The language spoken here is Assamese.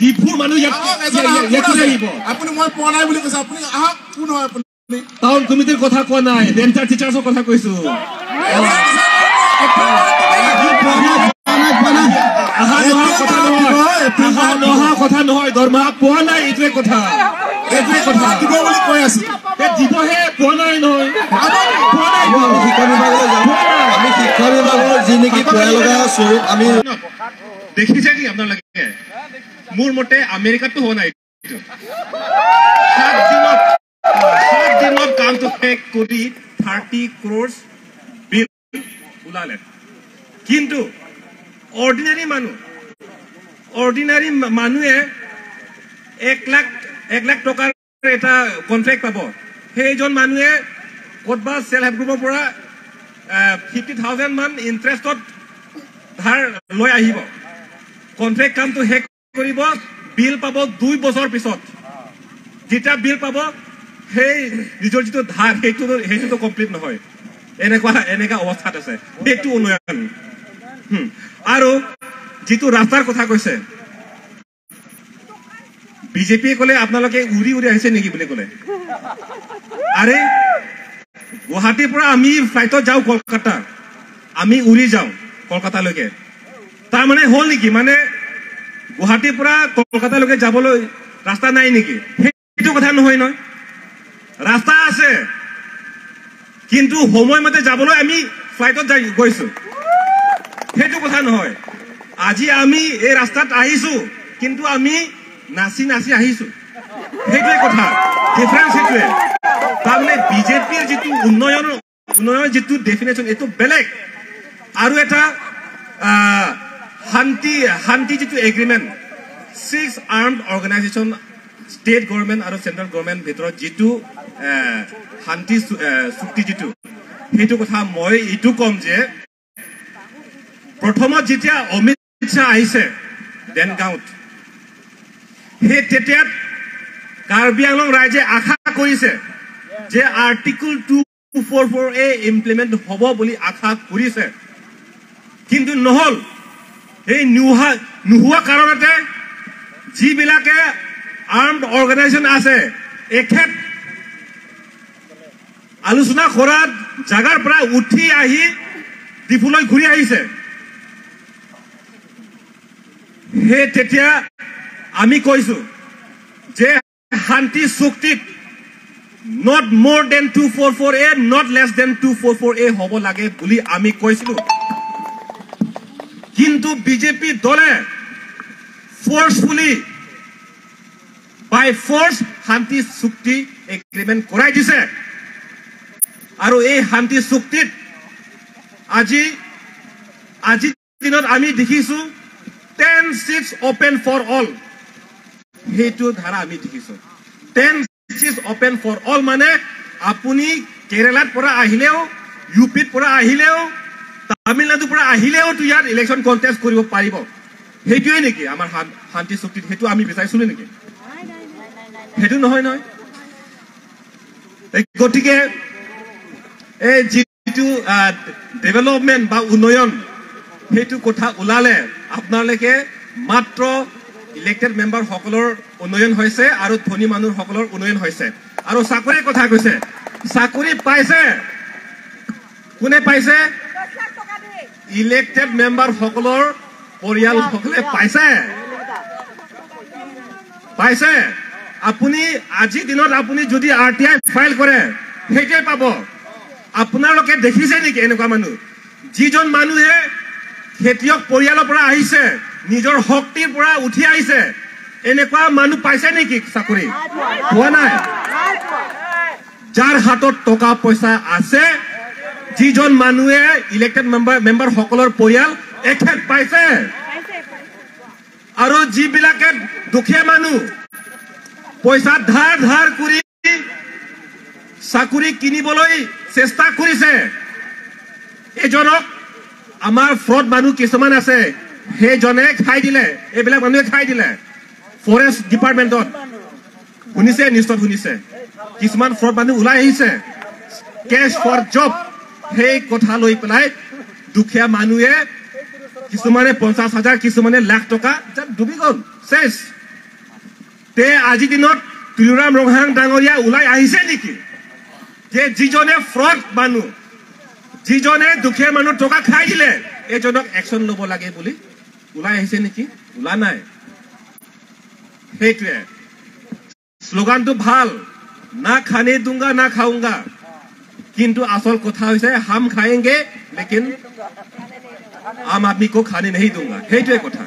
ডিফুৰ মানুহ ইয়াত আহিব। আপুনি মই পোৱা নাই বুলি কৈছে, আপুনি আহক, কোন হয় আপুনি? টাউন কমিটিৰ কথা কোৱা নাই, ডেঞ্চাৰ টিচাৰ্ছৰ কথা কৈছো। নহা কথা নহয়, দৰমহা পোৱা নাই, এইটোৱে কথা, এইটোৱে কথা দিব বুলি কৈ আছো। দিবহে পোৱা নাই নহয়, পোৱা নাই। শিক্ষা বিভাগলৈ যাওঁ। আমি শিক্ষা বিভাগৰ যি নেকি পয়া লগা স্বৰূপ আমি দেখিছে নেকি আপোনালোকে? মোৰ মতে আমেৰিকাতো হোৱা নাই। 7 দিনত কামটো শেষ কৰি 30 ক্ৰ'ৰ বিল ওলালে। কিন্তু অৰ্ডিনাৰী মানুহে 1 লাখ টকাৰ এটা কণ্ট্ৰেক্ট পাব। সেইজন মানুহে ক'তবা চেল্ফ হেল্প গ্ৰুপৰ পৰা 50,000 মান ইণ্টাৰেষ্টত ধাৰ লৈ আহিব, কণ্ট্ৰেক্ট কামটো শেষ কৰিব, বিল পাব 2 বছৰ পিছত। যেতিয়া বিল পাব, সেই নিজৰ যিটো ধাৰ সেইটোতো কমপ্লিট নহয়। এনেকুৱা অৱস্থাত আছে। সেইটো উন্নয়ন। আৰু যিটো ৰাস্তাৰ কথা কৈছে, বিজেপিয়ে ক'লে আপোনালোকে উৰি উৰি আহিছে নেকি বুলি ক'লে। আৰে গুৱাহাটীৰ পৰা আমি ফ্লাইটত যাওঁ কলকাতা, আমি উৰি যাওঁ কলকাতালৈকে। তাৰমানে হ'ল নেকি, মানে গুৱাহাটীৰ পৰা কলকাতালৈকে যাবলৈ ৰাস্তা নাই নেকি? সেইটো কথা নহয় নহয়, ৰাস্তা আছে, কিন্তু সময়মতে যাবলৈ আমি ফ্লাইটত যাই গৈছো, সেইটো কথা নহয়। আজি আমি এই ৰাস্তাত আহিছো, কিন্তু আমি নাচি নাচি আহিছো, সেইটোৱে কথা, ডিফাৰেঞ্চ সেইটোৱে। তাৰমানে বিজেপিৰ যিটো উন্নয়নৰ যিটো ডেফিনেশ্যন, এইটো বেলেগ। আৰু এটা শান্তি যিটো agreement, 6 armed organisation, state government আৰু চেণ্ট্ৰেল গভৰ্ণমেণ্ট ভিতৰত যিটো শান্তি চুক্তি যিটো, সেইটো কথা মই এইটো ক'ম যে প্ৰথমত যেতিয়া অমিত শ্বাহ আহিছে দেনগাঁৱত, সেই তেতিয়া কাৰ্বি আংলং ৰাইজে আশা কৰিছে যে আৰ্টিকল 244A implement হ'ব বুলি আশা কৰিছে, কিন্তু নহ'ল। এই নোহোৱা কাৰণতে যিবিলাকে আৰ্মড অৰ্গেনাইজেশ্যন আছে, এখেত আলোচনা কৰাৰ জাগাৰ পৰা উঠি আহি ডিফুলৈ ঘূৰি আহিছে। সেই তেতিয়া আমি কৈছো যে শান্তি চুক্তিত not more than 244A, not less than 244A হ'ব লাগে বুলি আমি কৈছিলো। কিন্তু বিজেপি দলে ফৰ্চফুলি বাই ফৰ্চ শান্তি চুক্তি এগ্ৰিমেণ্ট কৰাই দিছে। আৰু এই শান্তি চুক্তিত আজিৰ দিনত আমি দেখিছো 10 seats open for all, সেইটো ধাৰা আমি দেখিছো। 10 seats open for all মানে আপুনি কেৰেলাত পৰা আহিলেও, ইউ পিত পৰা আহিলেও, তামিলনাডুৰ পৰা আহিলেও তো ইয়াত ইলেকশ্যন কণ্টেষ্ট কৰিব পাৰিব। সেইটোৱে নেকি আমাৰ শান্তি চুক্তিত? সেইটো আমি বিচাৰিছিলো নেকি? সেইটো নহয় নহয়। গতিকে এই যিটো ডেভেলপমেণ্ট বা উন্নয়ন, সেইটো কথা ওলালে আপোনালোকে মাত্ৰ ইলেক্টেড মেম্বাৰ সকলৰ উন্নয়ন হৈছে আৰু ধনী মানুহসকলৰ উন্নয়ন হৈছে। আৰু চাকৰিৰ কথা কৈছে, চাকৰি পাইছে কোনে পাইছে? ইলেক্টেড মেম্বাৰ সকলৰ পৰিয়ালসকলে পাইছে, পাইছে। আপুনি আজিৰ দিনত আপুনি যদি RTI file কৰে, সেইটোৱে পাব। আপোনালোকে দেখিছে নেকি এনেকুৱা মানুহ, যিজন মানুহে খেতিয়ক পৰিয়ালৰ পৰা আহিছে, নিজৰ শক্তিৰ পৰা উঠি আহিছে, এনেকুৱা মানুহ পাইছে নেকি চাকৰি? পোৱা নাই। যাৰ হাতত টকা পইচা আছে, যিজন মানুহে ইলেক্টেড মেম্বাৰ সকলৰ পৰিয়াল এখেত পাইছে। আৰু যিবিলাকে দুখীয়া মানুহ পইচা ধাৰ ধাৰ কৰি চাকৰি কিনিবলৈ চেষ্টা কৰিছে, এজনক আমাৰ ফ্ৰড মানুহ কিছুমান আছে, সেইজনে খাই দিলে, এইবিলাক মানুহে খাই দিলে। ফৰেষ্ট ডিপাৰ্টমেণ্টত শুনিছে, নিউজত শুনিছে, কিছুমান ফ্ৰড মানুহ ওলাই আহিছে, কেছ ফৰ জব, সেই কথা লৈ পেলাই দুখীয়া মানুহে কিছুমানে 50,000, কিছুমানে লাখ টকা ডুবি গ'ল, চেচ। তে আজিৰ দিনত তুলিৰাম ৰংহাং ডাঙৰীয়া ওলাই আহিছে নেকি যে যিজনে ফ্ৰড মানুহ, যিজনে দুখীয়া মানুহ টকা খাই দিলে, এইজনক একশ্যন ল'ব লাগে বুলি ওলাই আহিছে নেকি? ওলা নাই। সেইটোৱে শ্লোগানটো ভাল, না खाने दूंगा না खाऊंगा, কিন্তু আচল কথা হৈছে हम खाएंगे लेकिन आम आदमी को खाने नहीं दूंगा। সেইটোৱে কথা।